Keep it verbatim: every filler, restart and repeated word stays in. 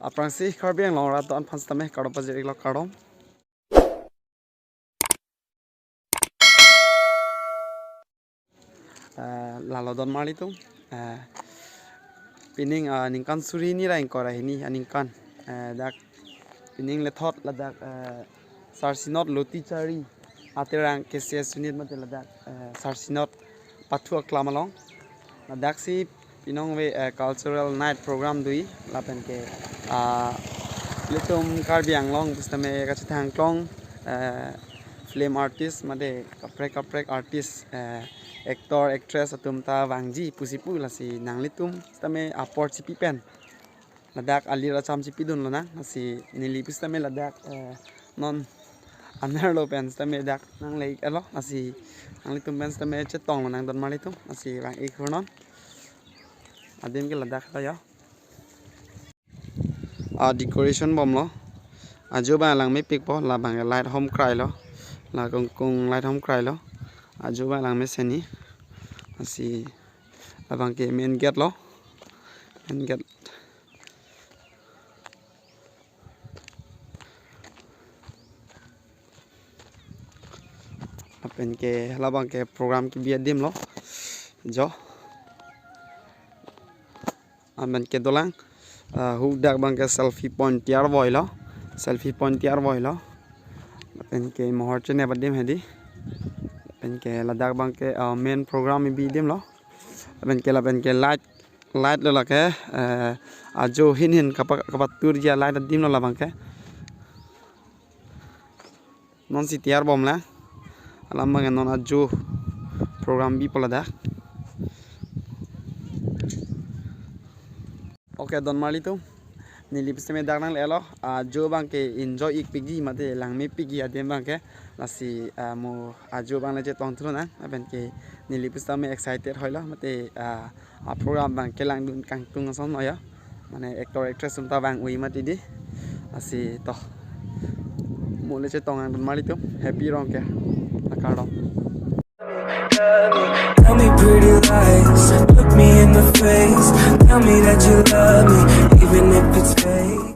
Aphrangsi Karbi Anglong arat do-an aphan sitame kardom pajir-iklo, kardom. Eh, lalo donmarlitum. Eh, pining, ah, ningkan suri hini ra ingkoi ra hini aningkan. Eh, dak pining lethot ladak, eh, Sarsinot Loti Chari Aterang K C S unit mate ladak, eh, Sarsinot pathu aklam along. Ladaksi pinong ave, eh, cultural night program do-i lapen ke, ah, ilitum Karbi Anglong pusitame kachethang klong, eh, film artist mate kaprek kaprek artist, eh, actor actress atum ta vangji pusi pu, lasi nanglitum sitame apor chipi pen ladak alir acham chipidun lonang, lasi neli pusitame ladak, eh, non anerlo pen sitame dak nangle-iklo, lasi nanglitum pen sitame chetong lonang donmarlitum, lasi vang-ik hur non. Adim ke ladak lo yo. Ah, decoration bomlo. Ajo abang langmepikpo, labang ke light hom krailo. La kungkung light hom krailo. Ajo abang langmesen ni. Lasi labang ke main gate lo. Main gate. Lapen ke labang ke program kebi adim lo. Jo. Amen ke dolang. Ah, hukdak abang ke selfie point tiar voilo. Selfie point tiar voilo. Lapen ke mohor chenep adim hedi. Lapen ke ladak abang ke, ah, main program kebi adim lo. Lapen ke, lapen ke light, light lo lake, eh, ajo hin hin kapa-, kapaturji alight adim lo labang ke. Non si tiar bomlang. Alam abang non ajo program bipo ladak. Okay, donmarlitum. Neli pusitame dak nanglelo, ajo abang ke enjoy-ikpikji mate langmepikji adim abang ke. Lasi, ah, mo ajo abang le chetong thu lonang, lapen ke neli pusitame excited hoilo mate, ah, a program abang kelangdun kangtung ason lo yo. Mane actor actress atum ta vang-ui mati di. Lasi to. Mo le chetong nang donmarlitum. Happy Rongker. Kardom. Tell me pretty lies, look me in the face. Tell me that you love me, even if it's